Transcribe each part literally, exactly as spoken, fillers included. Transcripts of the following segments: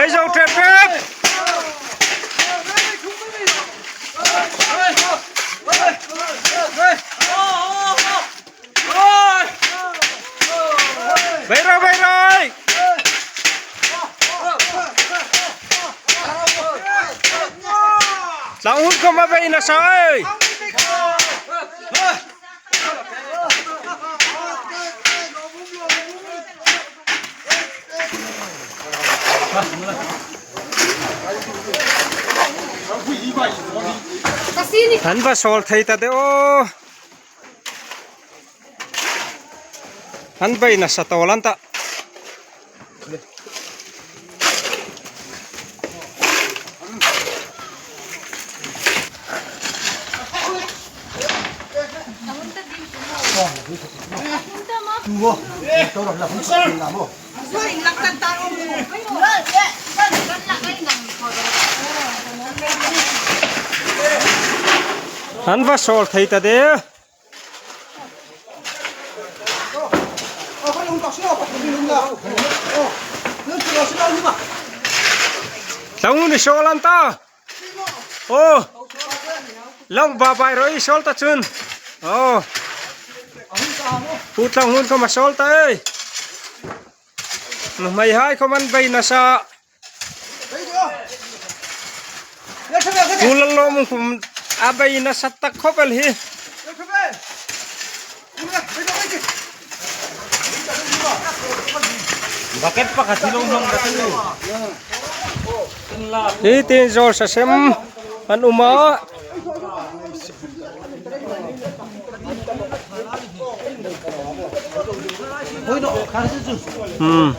Ei zo trep trep. Bei ro, bei ro. Tlang hun khawma bei nasa ei. An va sawl thei ta de aw. An bei nasa tawl an ta. An va sawl thei ta de. Tlang hun ni sawl an ta. Aw. Lang ba bai ro ei sawl ta chun. Aw. Pu tlang hun khawma sawl ta ei. Nuhmeihai khawman bei nasa. Pu Lallawmkhum a bei nasa tak khawp el hi. Bucket pakhat hi lo hmang ka tu. Hi tin zawl sa sem an um a. Hmm.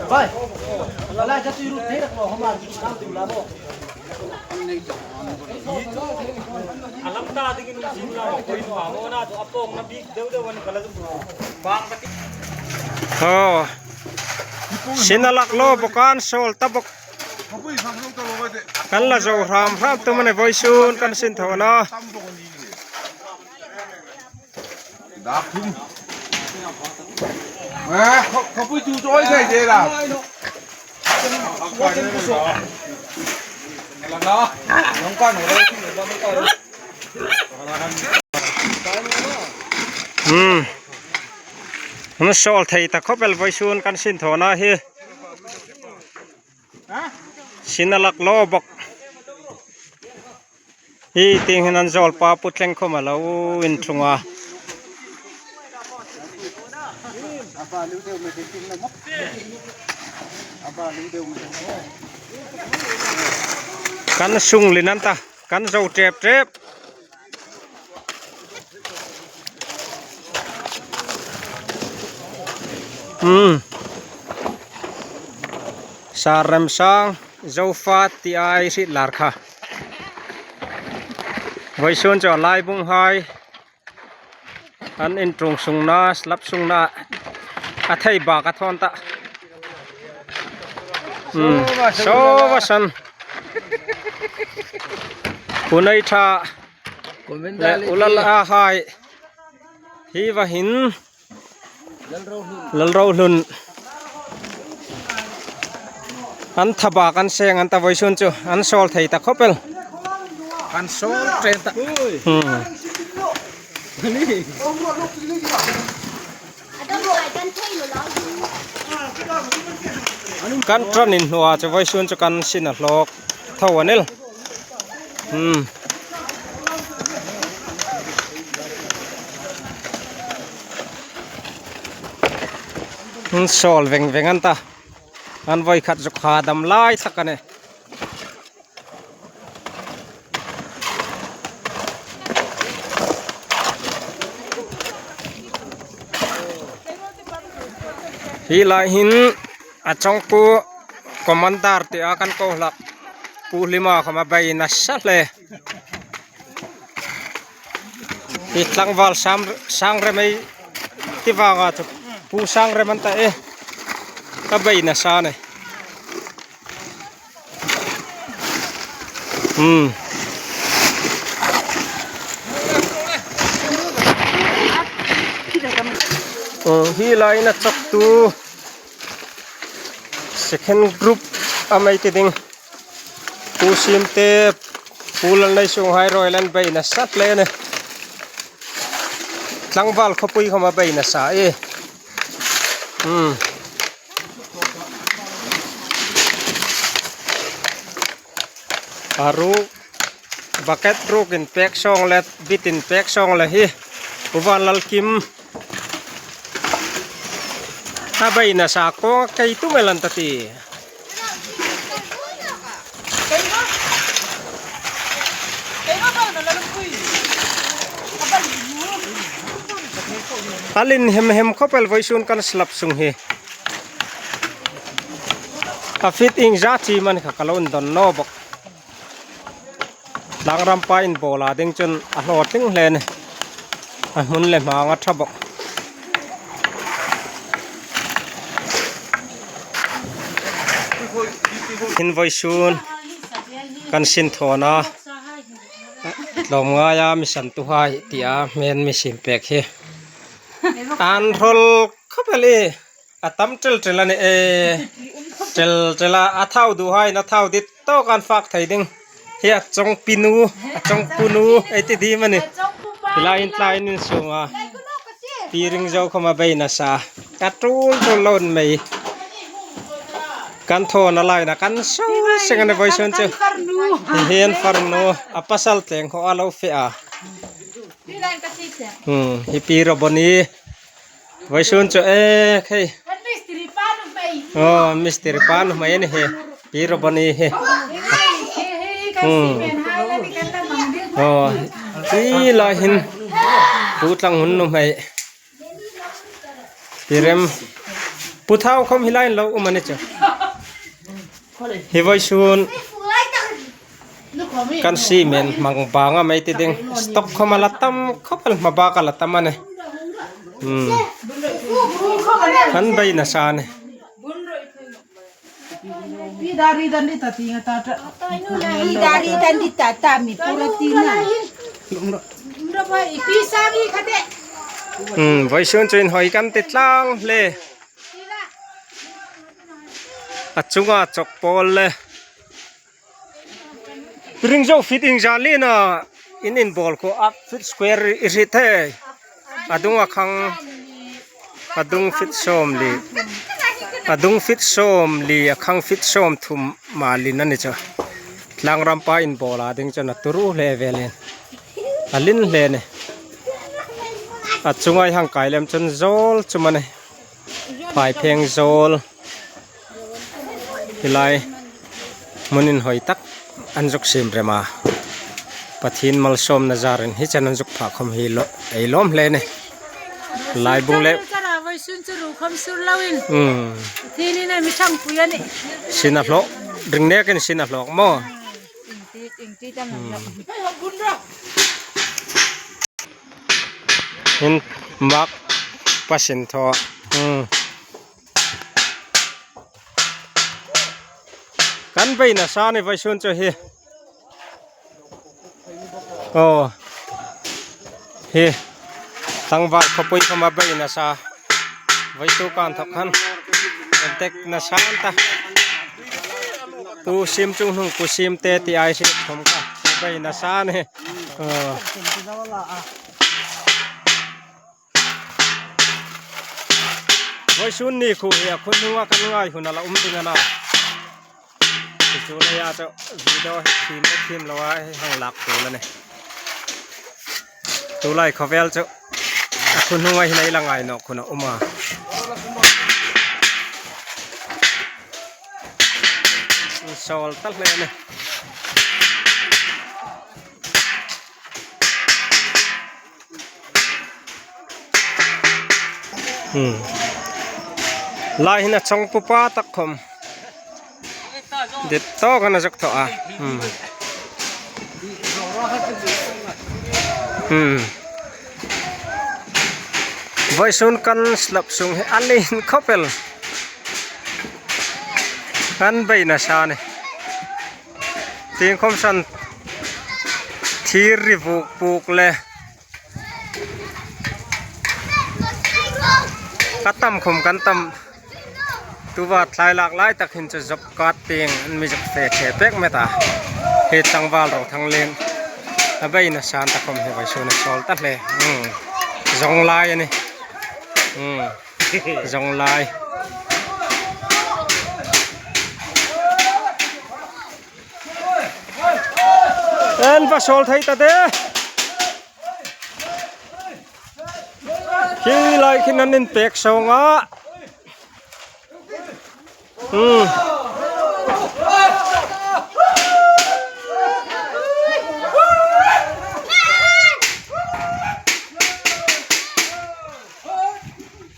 Aw. Sin a lak lo bawk an sawl ta bawk. Kan la zo hram hram tum a ni, vawisun kan sin thaw a na. Dap thum. Eh, kho-, khawpui chu chawi thei de la. Hmm. Hun sawl thei ta khawp el, vawisun kan sin thaw a na hi. Sin a lak lo bawk. Hi tieng hin an zawlpa Pu Thlengkhuma lo inṭhung a. Kan sung lien an ta, kan zo ṭep ṭep. Hmm. Sar Remsang, Zofa ti ei hriet lar kha. Vawisun chu a laibunghai an inṭhung sungna, slab sungna a thei bak a thawn ta. Hmm. Sova san. Pu Nei Tha. Commander le le. U Lal a hai. Hi va hin. Lalrohlun. An tha bak an seng an ta, vawisun chu an sawl thei ta khawp el. An sawl ṭan ta. Hmm. Kan ṭan inhnuoia chu vawisun chu kan sin a hlawk tho a nih. Hmm. An sawl veng veng an ta. An voi khat zuk ha dam lai tak a nih. Hi lai hin a chawngpu commander tia kan ko hlak Pu Hlima khawm a bei nasa hle. Hi tlangval Sam, Sangrem ei ti vanga chu Pu Sangrem an ta e. A bei nasa a nih. Hmm. Oh, hi lai hin a chawktu second group a mi ti ding. Pu Sim te, Pu Lalneisung hai ruok an bei nasa hle a nih. Tlangval khawpui khawm a bei nasa e. Hmm. A ruk, bucket ruk inpek sawng le, bit inpek sawng le hi. Pu Vanlalkim. A bei nasa kawng kei tum el an ta ti. A lien hem hem khawp el vawisun kan slab sung hi. A fit iengzat chiem a ni kha ka lo indon naw bawk. Tlangram pa inbawla ding chun a hlaw tling hle a nih. A hmun le hmang a ṭha bawk. Hin vawisun kan sin thawn a, tlawmngaia mi santuhai tia hmel mi sim pek hi. An hrawl khawp el e. A tam ṭel ṭel a nih e. Ṭel ṭel a, a thau duhai, a thau dit tawk an fak thei ding. Hi a chawngpinu, a chawngpunu, ei ti ding am a nih. Hi lai in tlai in insunga Pi Ringzo khawm a bei nasa. Ka tul tul lo ni mei. Kan thawn a lai na kan suol seng a nih vawisun chu. Hi hi an farnu, a pasal tleng kha a lo fe a. Hmm, hi Pi Roboni. Vawisun chu, e, khei. Aw, mistiri pa nuhmei a ni hi. Pi Roboni hi. Hmm. Aw, hi lai hin Pu Tlanghun nuhmei. Pi Rem. Pu Thau khawm hi lai lo um a ni chu. Hi vawisun kan cement hmang banga mei ti ding. Stock khawm a la tam, khawp el hma bak a la tam a nih. Hmm. Kan bei nasa a nih. Pi dari dan di ta ti nga ta ta. Pi dari dan di ta ta mi pura ti na. Hmm, vawisun chu inhawi kan ti tlang hle. A chunga chawk pawl le. Pi Ringzo, fit iengzat lien a in inbawl kha a, fit square i hriet thei. A dung a khang, a dung fit sawmli. A dung fit sawmli, a khang fit sawmthum ma lien a ni chu. Tlangram pa inbawla ding chun a turu hle vel a nih. A lien hle a nih. A chunga hang kai lem chun zawl chum a nih. Phaipheng zawl. Hi lai hmun inhawi tak an zuk siem rem a. Pathien malsawmna zarin hi chen an zuk phah khawm hi lo, ei lawm hle a nih. Laibung le. Chara vawisun chu ru khawm sur loin. Hmm. Thienin a mi ṭhangpui a nih. Sin a hlawk, ring nekin sin a hlawk maw. Ing ti, ing ti ta man lo. Hin mak pasin thaw. Hmm. Kan bei nasa a nih vawisun chu hi. Aw. Hi. Tlangval khawpui khawm a bei nasa. Vawituk an thawk khan. Tek nasa an ta. Pu Sim Chunghnung, Pu Sim te ti ai si khawm kha. Bei nasa a nih. Aw. Vawisun ni khu hi a khunhnunga kan ngai hun a la um ding a na. Chu leia chu video hi thiem le thiem loa hi hang lak tu la nih. Tulai khawvel chu a khunhnunga hin ei la ngai nawk hun a um a. Sawl ta hle a nih. Hmm. Lai hin a chawngpu pa tak khawm. Dit tawk an zuk thaw a. Hmm. Hmm. Vawisun kan slab sung hi a lien khawp el. Kan bei nasa a nih. Tieng khawm san thir ri vuk puk le. Ka tam khawm kan tam. Tuva thlai lak lai tak hin chu job card tieng an mi zuk fe che pek met a. Hi tlangval ro thang lien. A bei nasa ta khom hi vawisun a sawl ta hle. Hmm. Zong lai a nih. Hmm. Zong lai. An va sawl thei ta de. Khi lai khin an inpek sawng a. Hmm.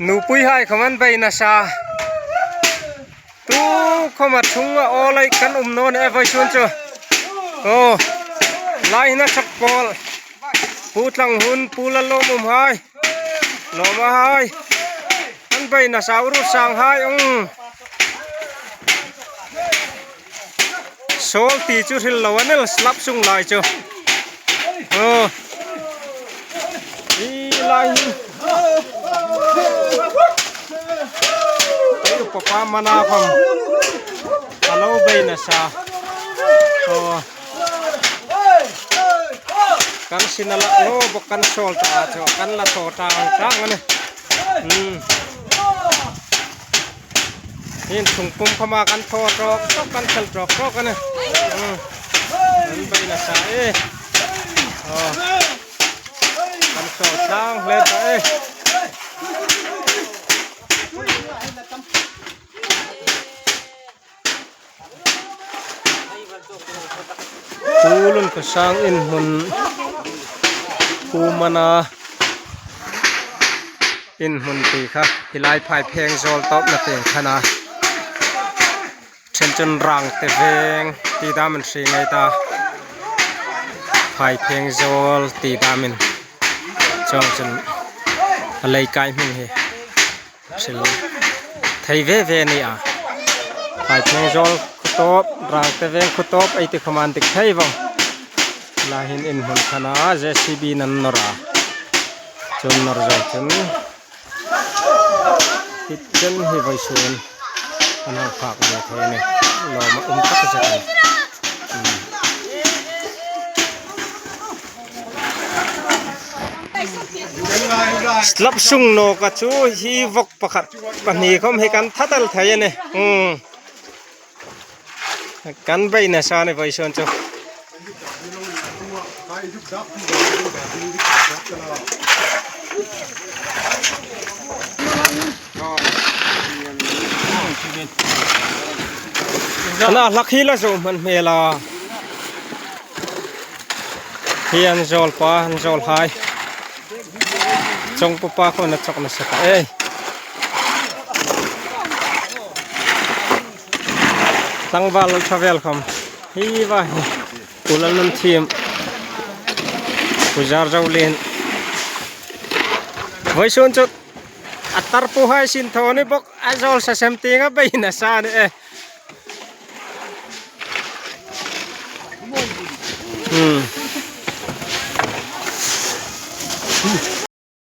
Nupuihai khom an bei nasa. Tu khoma thunga aw lai kan um naw ni e vawisun chu. Aw. Lai hin a chak pawl. Pu Tlanghun, Pu Lalawmumhai. Lawmahai. An bei nasa u Rusanghai. Hmm. Sawl ti chu hril lo a nih, slab sung lai chu. Aw. Hi lai hi. Ei, papa mana khom. A lo bei nasa. Aw. Kan sin a la lo bok kan sawl ta chu. Kan la thaw tang tang a nih. Hmm. Hin sung pum khoma kan thaw tawk tawk, kan fel tawk tawk a nih. Hmm. Kan bei nasa e. Aw. Kan sawl tang hle ta e. Pu Lunkhosang inhmun, Pu Mana inhmun ti kha, hi lai Phaipheng zawl tawpna tieng khan a. Chen chun Rangte Veng ti damin hrieng ei ta. Phaipheng zawl ti damin. Chuong chun a leikai hming hi hril thei ve ve a ni a. Phaipheng zawl khu tawp, Rangte Veng khu tawp ei ti khom an dik thei vong. Lai hin inhmun khan a, J C B-in an nawr a. Chun nawr zo chun. Hi chen hi vawisun an hang phak ve thei a nih. Lawm a um tak zet a nih. Hmm. Slab sung nawk a chu hi vawk pakhat pahni khom hi kan that el thei a nih. Hmm. Kan bei nasa a nih vawisun chu. Ana hlak hi la zo hman hmel a. Hi an zawl pa, an zawl hai. Chawngpupa khom a chawk nasa ta e. Tlangval lo thavel khom. Hi va hi. Pu Lalnunthiem. Pu Zarzolien. Vawisun chu a tarpuhai sin thaw ni bok a zawl sa sem tieng a bei nasa a nih e. Hmm.